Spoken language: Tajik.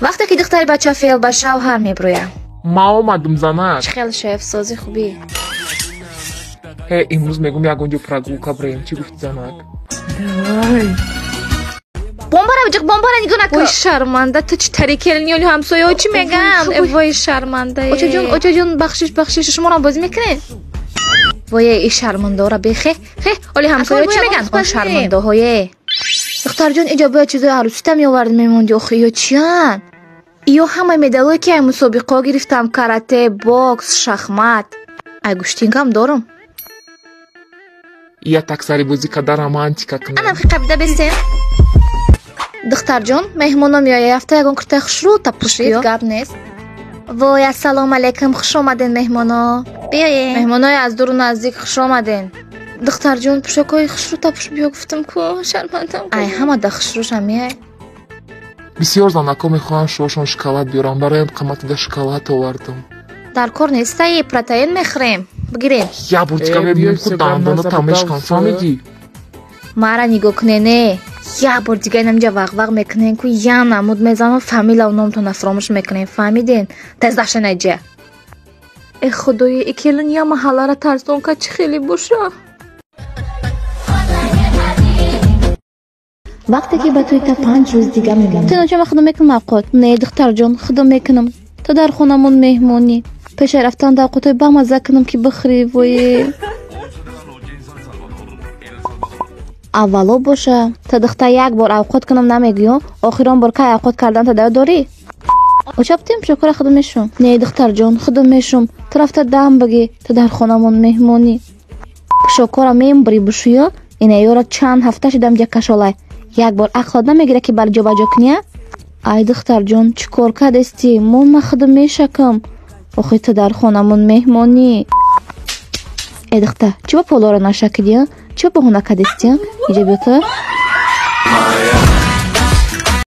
Вақте ки духтари бача феъл ба шавҳар мебурӯяд. Ма омадум, занак. Чӣ хел шеф, сози хубӣ? Ҳе, имрӯз мегум ягон ҷо прогулка бирем. Чӣ гуфти, занак? Давай. Бомбара биҷиқ, бомбара нигоҳ накун. Вой, шарманда, ту чӣ тари келини оли ҳамсояҳо чӣ мегӯянд? Э, вой, шарманда. Очаҷон, очаҷон, бахшиш, бахшиш, шуморам бозӣ мекунед? Вое, и шармандаора бехе. Хе, оли ҳамсояҳо чӣ мегӯянд? Он шармандаҳое. Духтарҷон, иҷо бояд чизои арӯсита меовард мемонди, охи ё чиянд? Ё ҳамаи медалое ки ай мусобиқаҳо гирифтам: карате, бокс, шахмат. Ай гӯштингам дорум. Я таксари бозӣ карда романтика кунем. Анам қабида бесем. Духтарҷон, меҳмоно меояд, рафта ягон куртаи хушрӯ таппӯш биё. Гап нест. Вой, ассалому алайкум, хуш омаден, меҳмоно. Биёед. Меҳмонои аз дуру наздик, хуш омаден. Духтарҷон, пӯшокҳои хушрӯ таппӯш биё, гуфтам ку, шармандам. Ай, ҳама да хушрӯшам меай. Бисёр занакҳо мехоҳанд шуошон шоколад биёрам, бароям қиматида шоколад овардам. Дар кор нестаи, протеин мехӯрем. Бигирем. Я бурчика Э, мебинем, биё, ку сигар дандонатам назабудав, мешкан, фаҳмидӣ? Мара нигоҳ кунене. Як бор дига инамҷа вақ-вақ мекунен ку, я намуд мезанам, фамилияву номтонро фаромӯш мекунем, фаҳмиден? Тез дафшан айҷа. Э, худоё, и келин я маҳаллара тарсон ка, чӣ хеле боша. Вақте ки ба тӯйта 5 рӯз дига мемонад. Ту ночама худо мекунам авқот. Не, духтарҷон, худо мекунам. Ту дар хонамон меҳмонӣ. Пешаи рафтан да авқотҳои бамазза кунам ки бихӯрӣ, вое. Аввало боша, та духта як бор авқот кунам намегӯё, охирон бор кай авқот кардан та даё дорӣ? Оча бутем пӯшокҳоро худо мешум. Не, духтарҷон, худо мешум. Ту рафта дам бигӣ, ту дар хонамон меҳмонӣ. Пӯшокҳоро мембурӣ бушӯё, ина ёро чанд ҳафта шудам ҷа кашолай. Як бор ақлат намегира ки бар ҷобаҷо кунӣ? Ай, духтарҷон, чӣ кор кардестӣ? Мон ма худо мешакам. Охи ту дар хонамон меҳмонӣ. Э, духта, чӣ ба полоро нашакидӣ? Чӣ ба баҳона кардестӣ? Иҷа биё ту.